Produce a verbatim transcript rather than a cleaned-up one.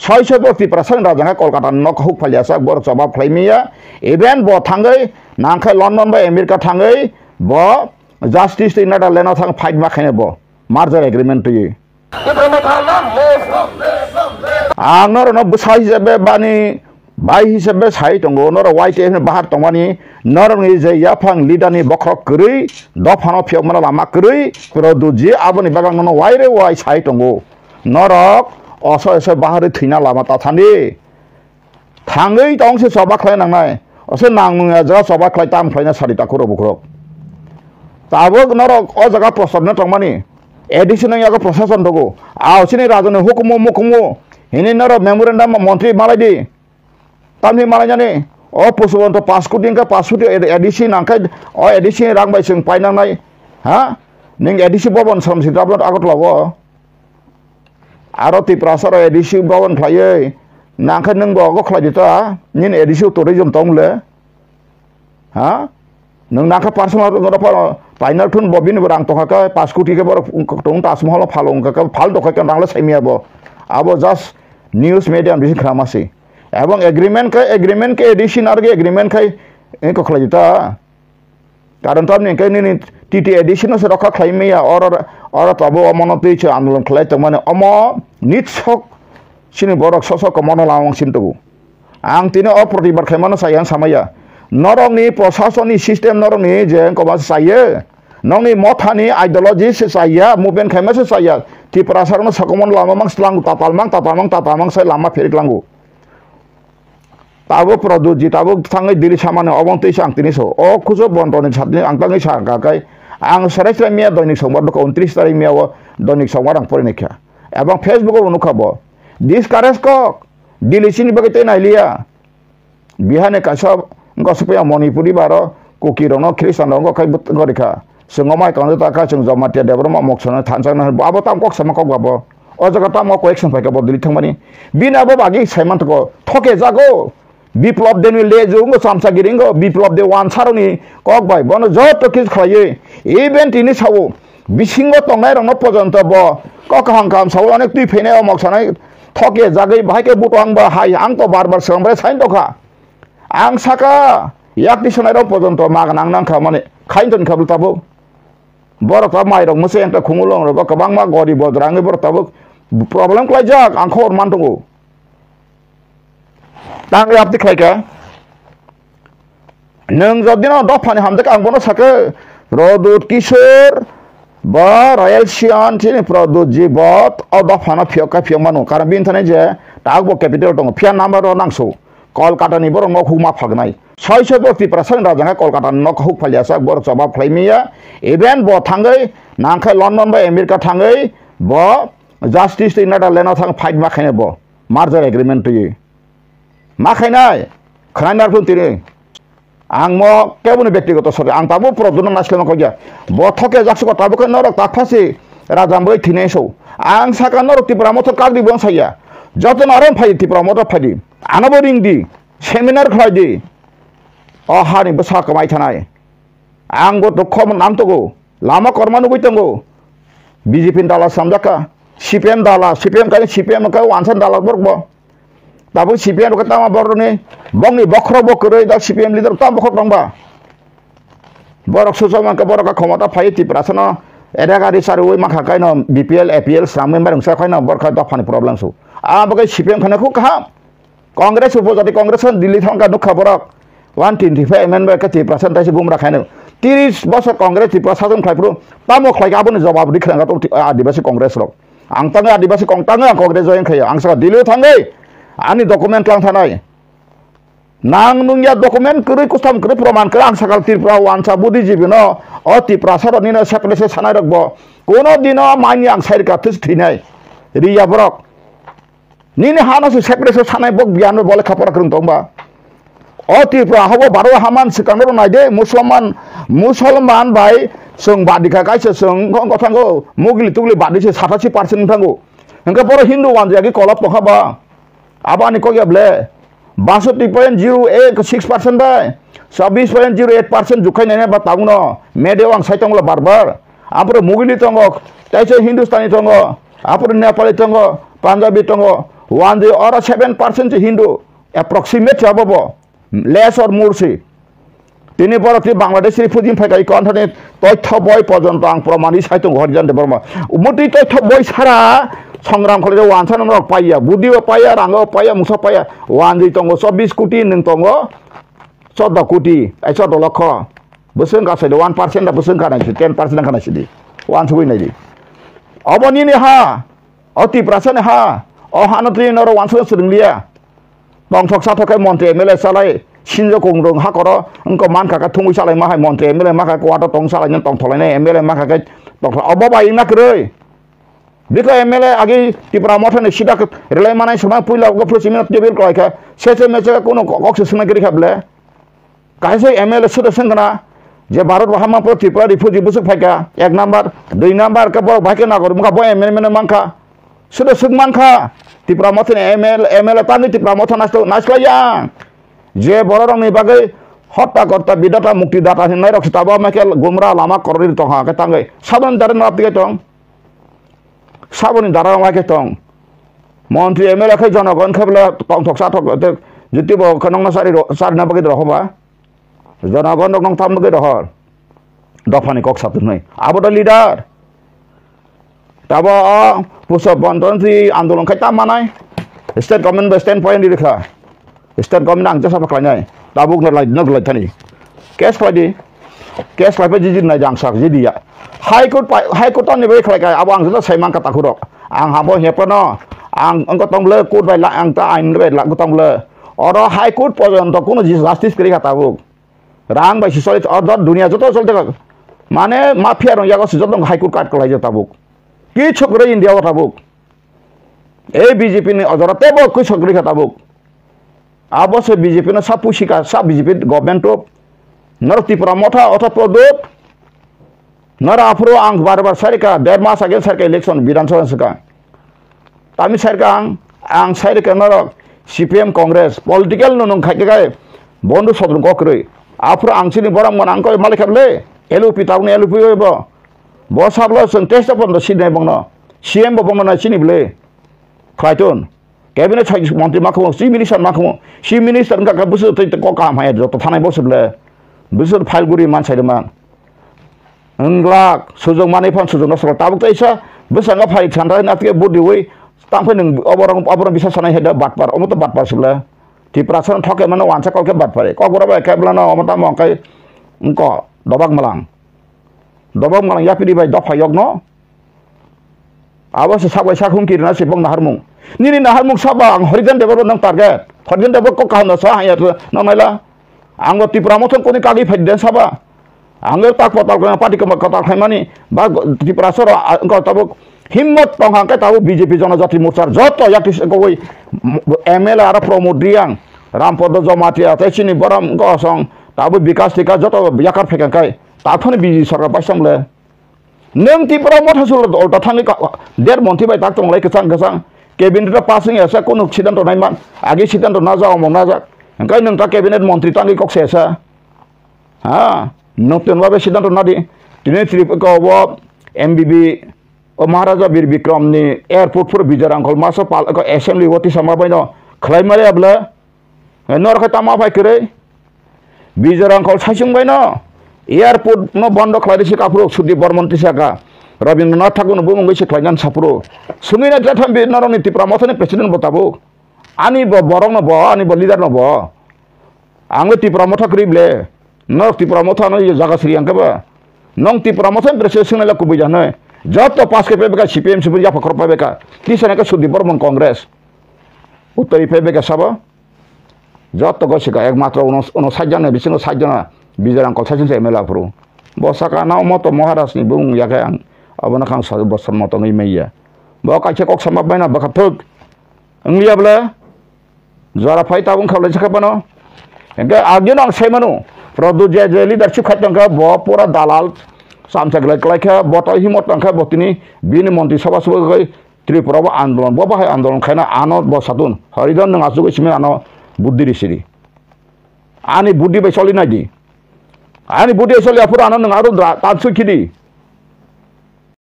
Soi soi bo Tiprasa ni raja khe Kolkata ni nok huk phalia sak, boro jobab khlai maya. Even bo thangwi nangkhe London bai America thangwi bo justice twi Netherlands o thang fight ma khaino bo merger agreement twi. Ang norokno bwsa hisabe bani bai hisabe sai tongo, norok Y T F ni bahar tongmani, norokni je yaphang leader ni bokhorok kwrwi, dophano phiyokmano lama kwrwi, Pradyut ji aboni bagwi nono waire wai sai tongo. Norok oso oso bahari thwina lama ta thani. Thangwi tong se choba khlai nangnai. Ose nang nung ya jaga choba khlai tam khlaina sari takhuro bukhurok. Tabuk norok o jaga prosor no tongmani. A D C nang yago prosason dogo. Ao sini raja ni hukumu mukumu. Hini norok memorandum montri malai di. Tamni malai nani. O Pusuwonto pass koti wngkha, pass koti A D C nangkhe o A D C rang bai chwng painangnai. Ha? Ning A D C bobon samsi tablo Agartala o. Aro Tiprasa rok A D C bobon khlaiwi, nangkhe nwng bo ogo khlai di ta, nini A D C tourism tong le? Ha? Nwng nangkhe personal rok phano painal thun bo bini bo rang tongkha khe, pass koti khe borok tong Taj Mahal no phalo wngkha khe, phal dokha khe rang le saimaya bo. Abo just news media ni bising khna masi. Ebong agreement khe, agreement khe A D C narwgwi agreement khai, eh, kok khlai di ta. Karon tamni hwnkhe nini T T A D C no se rokha khlai maya, oro, oro tabuk omono twi se andolon khlai tongmani, omo nitsok chini borok sok sok komono lamang sin tubu. Ang tini o protibar khaimano sai ang samaya. Norokni prosasoni system norokni je wngkoma se chaiye. Nokni mothani ideology se chaiya, movement khaima se chaiya. Tiprasa rokno sokomon lama mang slang tatal mang tatal mang tatal mang sai lama pherik lango. Tabuk Pradyut ji tabuk thangwi Delhi samani obo twi sa ang tini so. O kuso bontoni satni ang tangwi sa ang kakai. Ang serai serai miya doinik songbar dukha untris tarik miya o doinik songbar ang porinai kha. Ebang Facebook o nukha bo. Discourage kok. Delhi sini bagwi tei nailiya. Bihar ni kaisa wngkha supaya Manipuri baro Kuki rokno Christian rok wngkha khai gorikha. Chwng omai tongde ta kha chwng Jamatia Debbarma moksano thansa na abo tam kok sama kok babo. O jaga tamo kok action phaikha bo Delhi thangmani. Bini abo bagwi saiman toko thoke jago. Biplop Deni leju wngkha chamsagiri wngkha Biplop De wansaroni kok bai bono joto kis khlaiwi. Even tini sao bisingo tongnai rokno pojonto bo kok kaham kaham sao onek twi phainai o moksanai thoke jagwi bahai khe buto ang ba hai ang to bar bar swkang bai sain tokha. Ang saka yakni sonai rok pojonto maga nang nang kha mani khain ton kha bwlta bo. Borok ta mai rok mwsai ang ta khumulong rok kwbangma gori bodra wngwi borok tabuk problem khlai jak ang khobor man tongo. Tang yapti khlai kha. Nwng jodi no dophani hamjak ang bono sakhe Pradyut Kishore ba Royal Sian chini Pradyut ji bot o dophano phiyok kha phiyok mano karon bini thani je tak bo capital tongo phiya number o nangso. Kolkata ni borok nok huk ma phalgnai. Soi soi borok Tiprasa ni raja khe Kolkata ni nok huk phalia sak borok jobab khlai maya. Even bo thangwi nangkhe London bai America thangwi bo justice twi Netherlands o thang fight ma khainai bo. Merger agreement twi. Ma khainai. Khwnai narwkhe tini. Ang mo keboni bektigoto sori. Ang tabuk Pradyut no naislema kogya. Bo thoke jak suko tabuk khe norok tak phasi raja bai thinai so. Ang saka norok Tipra Motha kagri bo saya. Joto no aro phai Tipra Motha phai di. Ano bo ring di. Seminar khlai di. O hani bwsa kwmai thanai. Ang bo dukho man ang togo. Lama korma nugui tongo. B J P ni dala samjak kha. C P M dala, C P M kani C P M kha wansa dala borok bo. Tabuk C P M rok tama borok ni bongni bokhorok bo kwrwi da C P M leader tamo bokhorok tong ba. Borok suchok mankha borok kha khomota phai Tiprasa no edagari sarwi mankha kaino B P L, A P L sramwi mairung sa khaino borok kha dophani problem su. Abo khe C P M khana khu kaham. Congress upojati Congress o Delhi thangkha nukha borok. One twenty five M N bai khe Tiprasa taisi gumra khaino. Tiris bosor Congress Tiprasa sason khlai phuru tamo khlai kha aboni jawab rikha nang Adibasi Congress rok. Ang tangwi Adibasi kong tangwi ang Congress join khayo. Ang saka Delhi o thangwi ani document lang thanai. Nang nung ya document kwrwi kusam kwrwi proman kwrwi ang sakal Tripura wansa buddhijibi no o Tiprasa rok nino separate sanai rok bo. Kono dino mani ang sai rika thus thinai. Riya borok. Nini hano se separate sanai bok biyan bole khapora kwrwng tong ba. O Tripura habo baro haman swkang ro nai de Musulman, Musulman bai chwng badikha kaisa chwng gothango mugli tugli badi se satasi percent thango. Hwnkhe boro Hindu wanjagwi kolop tongkha ba. Abo ani kok ya ble. Basathi point zero six percent bai chabbish point zero eight percent jukhai nai ba tabukno media o ang sai tonglo bar bar. Aphuru Mugili tongo, teisa Hindustani tongo, aphuru Nepali tongo, Punjabi tongo, Wanjwi oro seven percent se Hindu, approximate se abo bo, less or more se. Tini borok twi Bangladesh refugee phai kha, iko anthani toitho boi porjonto ang proman ri sai tongo Harijan Debbarma. Motwi toitho boi sara songram khlai wansa norok paiya, budi bo paiya, rango paiya, musa paiya, wanjwi tongo chobbish koti, nwng tongo chordo koti, ai chordo lokho. Bwswk wngkha saidi, one percent da bwswk wngkha naidi, ten percent wngkha naidi. Wansugwi naidi. Obo nini ha, o Tiprasani ha, o hano twi norok wansukna swrwng liya. Tongthok sathok khe montri M L A salai, sinjo kungrung hakoro wngkha mankha khe thumwi salaima hai montri M L A mankha khe kuato tong salaina tongtholainai M L A mankha khe tongthok obo bai wngna kwrwi. Bikha M L A agi Tipra Mothani sida khe relai manai swmai puila go phusi minute table kwlai kha. Sese mese kuno kok se swmai kwrwi kha ble. Kaisa M L A suda swngkha na je Bharat bo hamma poro Tripura refugee bwswk phaikha ek number, dui number khe borok bahai khe nagor wngkha bo M L A mano mankha. Suda swk mankha Tipra Mothani M L A, M L A tangwi Tipra Motha naislo-, naisla yang. Je bororokni bagwi hotta kotta bidata mukti data hinwi nairok se tabuk amai khe gumra lama korori tongkha khe tangwi. Saboni dara no aptikai tong. Saboni dara no aptikai tong. Montri M L A khe jonogon khe bwle tongthok sathok tei jiti bo khe nokno sari ro-, sarina bagwi rokho ba. Jonogon rok nong tam bagwi rohor. Dophani kok satwnwi. Abo da leader. Tabo o pusa bonton si andolon khai tam manai. State government bai stand point di rikha. State government ang jasa paklainai. Tabuk no lai, no lai thani. Case khlai di. Case khlai pa jiji nai jang sak jidi ya. High Court pai, High Court ni bai khlai kai. Abo ang jasa sai mang kata khurok. Ang habo hepano. Ang angko tong le court bai la, ang ta ain bai la tong le. Oro High Court porjonto kuno justice kwrwi kha tabuk. Rang bai si choli, o jot dunia joto choli thangkha. Mane mafia rok yago si joto High Court kat kwlai jak tabuk. Kichu kwrwi India o tabuk. Ei B J P ni ojora tebo kichu kwrwi kha tabuk. Abo se B J P no sa pusi ka, sa B J P government to. Norok Tipra Motha otho Pradyot. Nara aphuru ang bar bar sarika, der mas age sarika election Bidhan Sabha swkang. Tami sarika ang, ang sarika norok C P M Congress political no nung khai kai bondu sodrung kokroi. Aphuru ang chini borok mona ang koi malik kable, L O P tabukni L O P oi bo. Bo sablo chwng test of the seat nai bongno. C M bo bongno nai chini bwle. Khlaitun. Cabinet sai montri ma khumo, chief minister ma khumo, chief minister wngkha khe bwswk tei kok kaham hai joto thanai bo se ble. Bwswk file guri man sai rwma. Wngglak, sujok manwi phan sujok no solo. Tabuk tei sa bwskango phai santa na tike budi wi tang phai nwng oborok, oborok bisa sanai hai da batpar, omo to batpar se ble. Tiprasa no thoke mano wansa kok khe batpar. Kok borok bai khe bwlano omo tamo kai wngko dobak malang. Dobak malang yapiri bai dopha yok no. Abo se sak bai sak hum kirina se bong naharmung. Nini naharmung saba ang Harijan Debor nang target. Harijan Debor kok kaham na sa hanya nang naila. Ang bo Tipra Motha koni kagwi phai den saba. Ang bo tak patal kona party koma katal khai mani. Ba Tipra soro ang ko tabuk himmot tong hang kai tabuk B J P Jonojati Morcha joto yakti se koi M L A ara Pramod Reang, Rampodo Jamatia tei chini borom kosong tabuk Bikas Tika joto yakar phekang kai. Tathoni B J P sarkar bai samle. Nwng Tipra Motha sulo ulta thangwi ka-, der monthri bai tak tonglai kwchang kwchang. Cabinet o pass wngya sa kunu siddhanto nai man. Agi siddhanto najak, omo najak. Hwnkhe nwng ta cabinet montri tangwi kok se sa. Ha, nwng twn babe siddhanto nadi. Tini Trip-, ko bo M B B o Maharaja Bir Bikram ni airport phuru Bijay Rangkhol maso pal ko assembly o tisa ma bai no khlai mare abla. Norok khe tamo phai kwrwi? Bijay Rangkhol saichung bai no airport no bondo khlai risi kaphuru Sudip Bormon tisaka. Rabindranath Thakur no bumung bai se khlai jan saphuru. Sungwi na jathambi norok ni Tipra Motha ni president bo tabuk. Ani bo borok no bo, ani bo leader no bo. Ang le Tipra Motha kwrwi ble. Norok Tipra Motha no ye jaga siri ang khe ba. Nong Tipra Motha ni president swngnai la kubui janai. Joto pass khe pebeka C P M C P yapha khorok pebeka. Tisa na khe Sudip Bormon Congress. Uttori pebeka sabo. Joto go sika ekmatro uno, uno sait jana bisingo sait jana Bijay Rangkhol saichung se M L A phuru. Bo saka na moto Maharaj ni bumung ya khe ang abono khang sal bosor moto nui maiya. Bo kaisa kok sama baina bwkha thuk. Wngya bwle jora phai tabung khablai sakha bano. Hingke agino ang sai mano. Produ je je leadership khai tongkha bo pura dalal. Samsa glai klai kha bo to himot tongkha bo tini bini montri sabha subha khai Tripura bo andolon, bo bahai andolon khaina ano bo satun. Harijan nwng asugwi simi ano buddhi risiri. Ani buddhi bai soli naidi. Ani buddhi bai soli aphuru ano nwng aro da-, tansuk khidi.